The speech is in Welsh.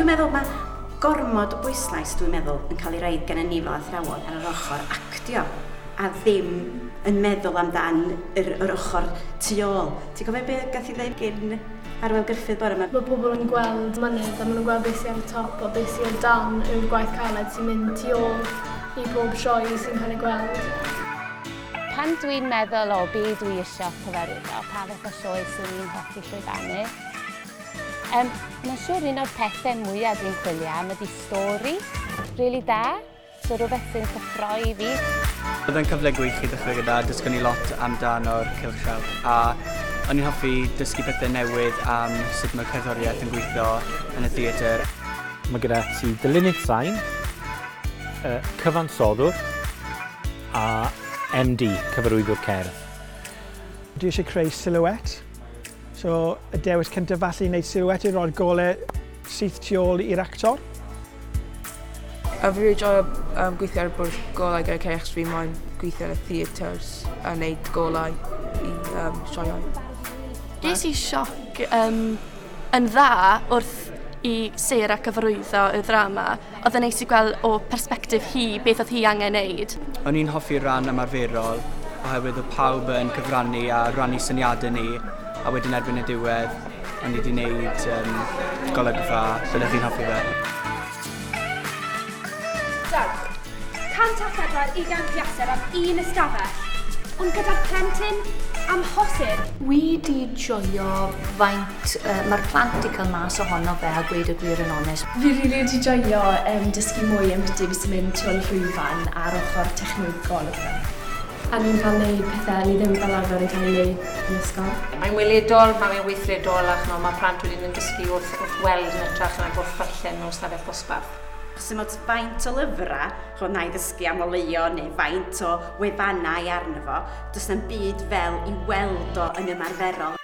Dwi'n meddwl mae gormod o bwyslais, dwi'n meddwl, yn cael ei roid gen ni fel athrawon ar yr ochr actio a ddim yn meddwl amdan yr ochr tu ôl. Ti'n cofio beth gath i ddeud gyn Arwel Gruffydd bore yma? Mae pobl yn gweld mynydd a maen nhw'n gweld beth sydd ar y top a beth sydd o dan yw'r gwaith caled sy'n mynd tu ôl i pob sioe sy'n cael ei gweld. Pan dwi'n meddwl o be dwi eisiau cyfarwyddo, pa fath o sioe sy'n ni'n hoffi llwyfannu, mae'n siŵr un o'r pethau mwyaf dwi'n chwilio am ydy stori rili da. So rhywbeth sy'n cyffroi fi. Oedd e'n cyfle gwych i ddechrau gyda, dysgon ni lot amdano'r cylchgrawn a o'n i'n hoffi dysgu pethau newydd am sut mae cerddoriaeth yn gweithio yn y theatr. Mae gyda ti dylunydd sain, cyfansoddwr a MD, cyfarwyddwr cerdd. Dwi eisiau creu silhouette. So y dewis cyntaf falle i wneud silhouette yw roi'r golau syth tu ôl i'r actor. A fi wedi joio gweithio ar y bwrdd golau gyda Ceri achos fi moyn gweithio yn y theatres a wneud golau i sioeau. Ges i sioc yn dda wrth i Sarah cyfarwyddo y ddrama. Oedd yn neis i gweld o persbectif hi beth oedd hi angen wneud. O'n i'n hoffi'r rhan ymarferol oherwydd oedd pawb yn cyfrannu a rannu syniadau ni, a wedyn erbyn y diwedd o'n i wedi wneud golygfa, byddech chi'n hoffi fe. Dewch, 104 20 piaser am un ystafell, ond gyda'r plentyn amhosib. Wi di joio faint mae'r plant di cael mas ohono fe a gweud y gwir yn onest. Fi rili wedi joio dysgu mwy am beth sy'n mynd tu ôl y llwyfan a'r ochr technegol o pethau. A ni'n cael gwneud pethau ni ddim fel arfer yn cael ei wneud yn ysgol. Mae'n weledol, mae'n weithredol ac mae plant wedyn yn dysgu wrth weld yn hytrach nag wrth ddarllen mewn stafell ddosbarth. Sy'n ots faint o lyfrau, ch'mod, na i ddysgu am oleuo neu faint o wefannau arno fo, does na'm byd fel i weld o yn ymarferol.